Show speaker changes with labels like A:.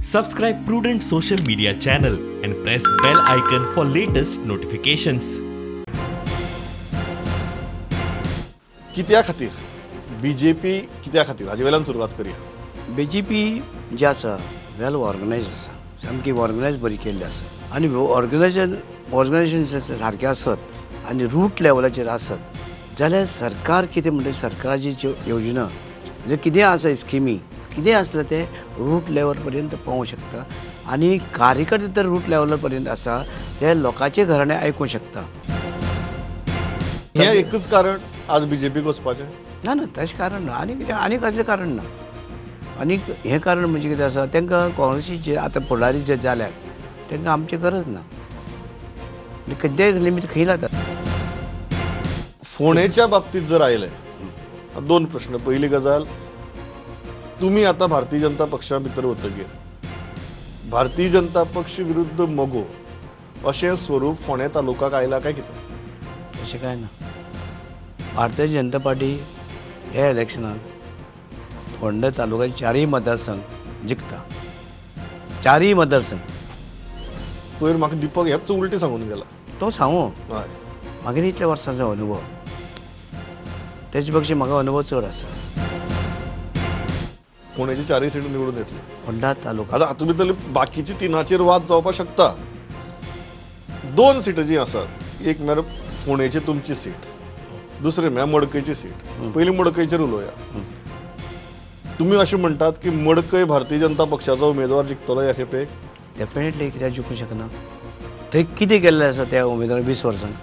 A: Subscribe Prudent Social Media channel and press bell icon for latest notifications.
B: कित्या खातीर BJP, कित्या खातीर, हाजे वयल्यान सुरवात करया.
C: बीजेपी जी आसा, वेल ऑर्गनायज आसा, सामकी ऑर्गनायज बरी केल्ली आसा आनी ऑर्गनायजेशन सारकें आसत आनी रूट लेवलाचेर आसत जाल्यार सरकार कितें म्हणटा, सरकाराची ज्यो योजना जे कितें आसा, स्किमी कितें आसलें, तें रूट लेवल पर्यंत पावोवंक शकता आनी कार्यकर्ते तर रूट लेवला पर्यंत आसा, ते लोकांचे घराणें आयकूंक शकता.
B: हें एकच कारण आज बीजेपीक वचपाचें?
C: ना ना, तशें कारण ना. आनी कितें, आनी कसलें कारण ना. आनीक हें कारण म्हणजे कितें आसा, तांकां काँग्रेसीचे आतां फुडारी जे जाल्यात तांकां आमची गरज ना आनी खंयच्याय लिमीट खंय लायतात.
B: फोंडेच्या बाबतीत जर आयले, दोन प्रश्न. पयली गजाल, तुमी आतां भारतीय जनता पक्षा भितर वतगीर भारतीय जनता पक्ष विरुद्ध मगो अशें स्वरूप फोंडें तालुकाक आयला काय कितें?
C: तशें कांय ना. भारतीय जनता पार्टी ह्या इलेक्शनाक फोंडें तालुक्याचे चारूय मतदारसंघ जिखता, चारूय मतदारसंघ.
B: पयर म्हाका दीपक हेच उलटें सांगून गेला.
C: तो सांगू.
B: हय.
C: मागीर इतल्या वर्सांचो अनुभव, तेजे पेक्षा म्हाका अनुभव चड आसा.
B: फोंडेची चारय सीट निवडून येतली?
C: फोंडा तालुका.
B: आतां हातूंत भितर बाकीची तिनाचेर वाद जावपाक शकता. दोन सिटां जी आसात, एक म्हळ्यार फोंडेची तुमची सीट, दुसरी म्हळ्यार मडकयची सीट. पयलीं मडकयचेर उलोवया. तुमी अशें म्हणटात की मडकय भारतीय जनता पक्षाचो उमेदवार जिखतलो ह्या खेपेक?
C: डेफिनेटली. कित्याक जिखूंक शकना? थंय कितें केल्लें आसा त्या उमेदवारान 20 वर्सांक?